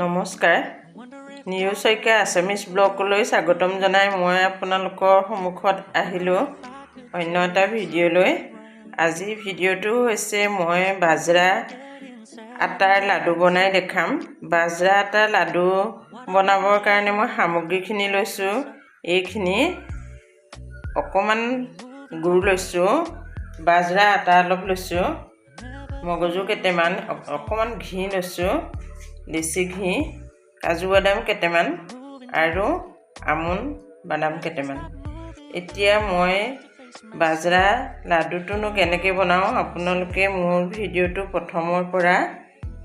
নমস্কাৰ, নিৰু শইকীয়া আছামিজ ব্লগলৈ স্বাগতম জনাই মই আপোনালোকৰ সন্মুখত আহিলোঁ অন্য এটা ভিডিঅ'লৈ। আজি ভিডিঅ'টো হৈছে মই বাজৰা আটাৰ লাডু বনাই দেখাম। বাজৰা আটাৰ লাডু বনাবৰ কাৰণে মই সামগ্ৰীখিনি লৈছোঁ এইখিনি। অকণমান গুৰ লৈছোঁ, বাজৰা আটা অলপ লৈছোঁ, মগজু কেইটামান, অকণমান ঘি লৈছোঁ, দেশী ঘি, কাজু বাদাম কেইটামান আৰু আমন বাদাম কেইটামান। এতিয়া মই বাজৰা লাডুটোনো কেনেকৈ বনাওঁ, আপোনালোকে মোৰ ভিডিঅ'টো প্ৰথমৰ পৰা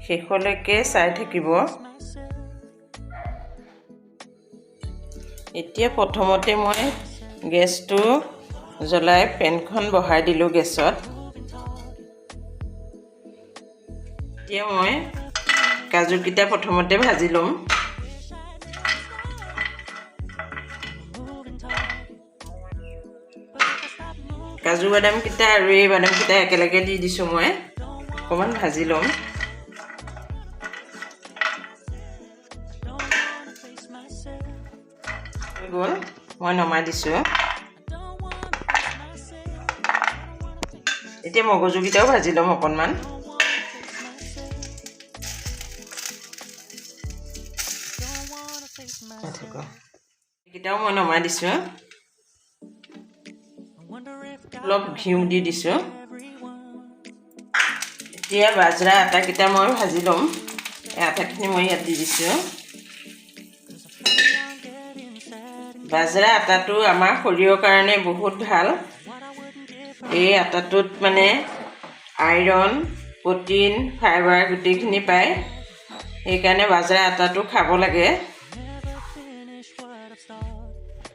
শেষলৈকে চাই থাকিব। এতিয়া প্ৰথমতে মই গেছটো জ্বলাই পেনখন বহাই দিলোঁ গেছত। এতিয়া মই কাজুকেইটা প্ৰথমতে ভাজি ল'ম। কাজু বাদামকেইটা আৰু এই বাদামকেইটা একেলগে দি দিছোঁ, মই অকণমান ভাজি ল'ম। হৈ গ'ল, মই নমাই দিছোঁ। এতিয়া মগজুকেইটাও ভাজি ল'ম অকণমান। এইকেইটাও মই নমাই দিছোঁ। অলপ ঘিউ দি দিছোঁ। এতিয়া বাজৰা আটাকেইটা মই ভাজি ল'ম। এই আটাখিনি মই ইয়াত দি দিছোঁ। বাজৰা আটাটো আমাৰ শৰীৰৰ কাৰণে বহুত ভাল। এই আটাটোত মানে আইৰণ, প্ৰ'টিন, ফাইবাৰ গোটেইখিনি পায়। সেইকাৰণে বাজৰা আটাটো খাব লাগে।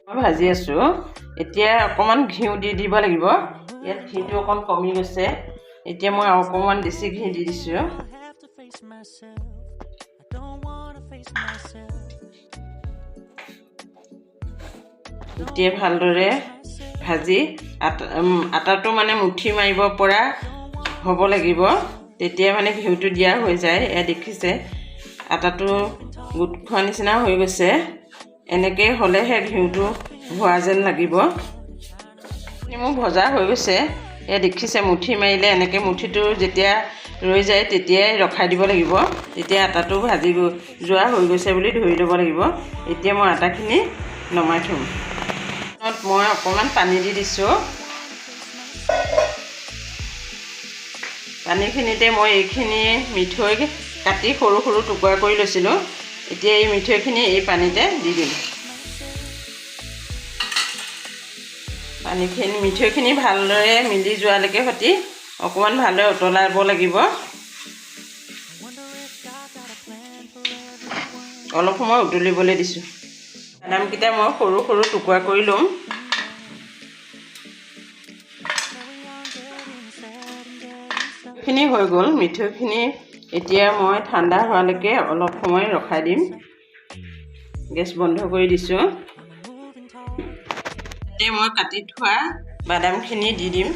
মই ভাজি আছোঁ। এতিয়া অকণমান ঘিউ দি দিব লাগিব। ইয়াত ঘিটো অকণ কমি গৈছে। এতিয়া মই অকণমান বেছি ঘি দি দিছোঁ। এতিয়া ভালদৰে ভাজি আটা আটাটো মানে মুঠি মাৰিব পৰা হ'ব লাগিব, তেতিয়া মানে ঘিউটো দিয়া হৈ যায়। এয়া দেখিছে, আটাটো গোট খোৱা নিচিনা হৈ গৈছে। এনেকৈ হ'লেহে ঘিউটো হোৱা যেন লাগিব। মোৰ ভজা হৈ গৈছে। এয়া দেখিছে, মুঠি মাৰিলে এনেকৈ মুঠিটো যেতিয়া ৰৈ যায়, তেতিয়াই ৰখাই দিব লাগিব। তেতিয়া আটাটো ভাজি যোৱা হৈ গৈছে বুলি ধৰি ল'ব লাগিব। এতিয়া মই আটাখিনি নমাই থ'ম। মই অকণমান পানী দি দিছোঁ। পানীখিনিতে মই এইখিনি মিঠৈ কাটি সৰু সৰু টুকুৰা কৰি লৈছিলোঁ। এতিয়া এই মিঠৈখিনি এই পানীতে দি দিম। পানীখিনি মিঠৈখিনি ভালদৰে মিলি যোৱালৈকে সতি অকণমান ভালদৰে উতলাব লাগিব। অলপ সময় উতলিবলৈ দিছোঁ। বাদামকেইটা মই সৰু সৰু টুকুৰা কৰি ল'ম। খিনি হৈ গ'ল মিঠৈখিনি। এতিয়া মই ঠাণ্ডা হোৱালৈকে অলপ সময় ৰখাই দিম। গেছ বন্ধ কৰি দিছোঁ। এতিয়া মই কাটি থোৱা বাদামখিনি দি দিম।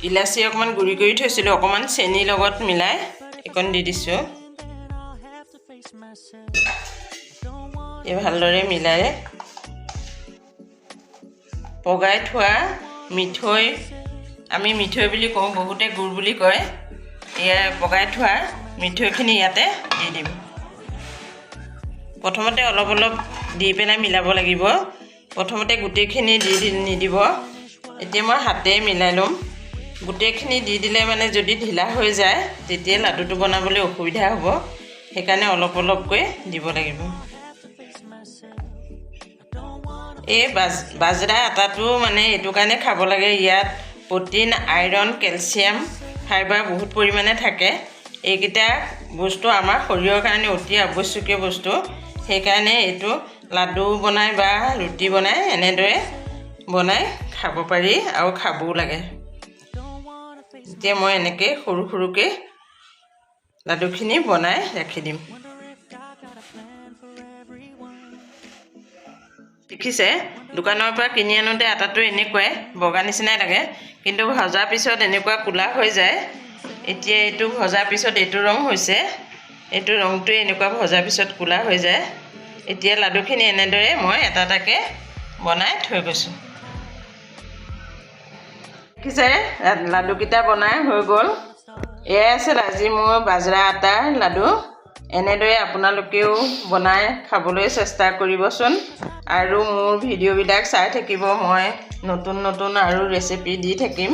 ইলাচি অকণমান গুড়ি কৰি থৈছিলোঁ, অকণমান চেনিৰ লগত মিলাই এইকণ দি দিছোঁ। এই ভালদৰে মিলাই পগাই থোৱা মিঠৈ, আমি মিঠৈ বুলি কওঁ, বহুতে গুড় বুলি কয়। এয়া পগাই থোৱা মিঠৈখিনি ইয়াতে দি দিম। প্ৰথমতে অলপ অলপ দি পেলাই মিলাব লাগিব। প্ৰথমতে গোটেইখিনি দি নিদিব। এতিয়া মই হাতেৰে মিলাই ল'ম। গোটেইখিনি দি দিলে মানে যদি ঢিলা হৈ যায়, তেতিয়া লাডুটো বনাবলৈ অসুবিধা হ'ব। সেইকাৰণে অলপ অলপকৈ দিব লাগিব। এই বাজৰা আটাটো মানে এইটো কাৰণে খাব লাগে, ইয়াত প্ৰ'টিন, আইৰণ, কেলছিয়াম, ফাইবাৰ বহুত পৰিমাণে থাকে। এইকেইটা বস্তু আমাৰ শৰীৰৰ কাৰণে অতি আৱশ্যকীয় বস্তু। সেইকাৰণে এইটো লাডু বনাই বা ৰুটি বনাই এনেদৰে বনাই খাব পাৰি আৰু খাবও লাগে। এতিয়া মই এনেকৈ সৰু সৰুকৈ লাডুখিনি বনাই ৰাখি দিম। দেখিছে, দোকানৰ পৰা কিনি আনোতে আটাটো এনেকুৱাই বগা নিচিনাই লাগে, কিন্তু ভজাৰ পিছত এনেকুৱা ক'লা হৈ যায়। এতিয়া এইটো ভজাৰ পিছত এইটো ৰং হৈছে। এইটো ৰংটোৱে এনেকুৱা ভজাৰ পিছত ক'লা হৈ যায়। এতিয়া লাডুখিনি এনেদৰে মই এটা এটাকৈ বনাই থৈ গৈছোঁ। দেখিছে, লাডুকেইটা বনাই হৈ গ'ল। এয়াই আছিল আজি মোৰ বাজৰা আটাৰ লাডু। এনেদৰে আপোনালোকেও বনাই খাবলৈ চেষ্টা কৰিবচোন আৰু মোৰ ভিডিঅ'বিলাক চাই থাকিব। মই নতুন নতুন আৰু ৰেচিপি দি থাকিম।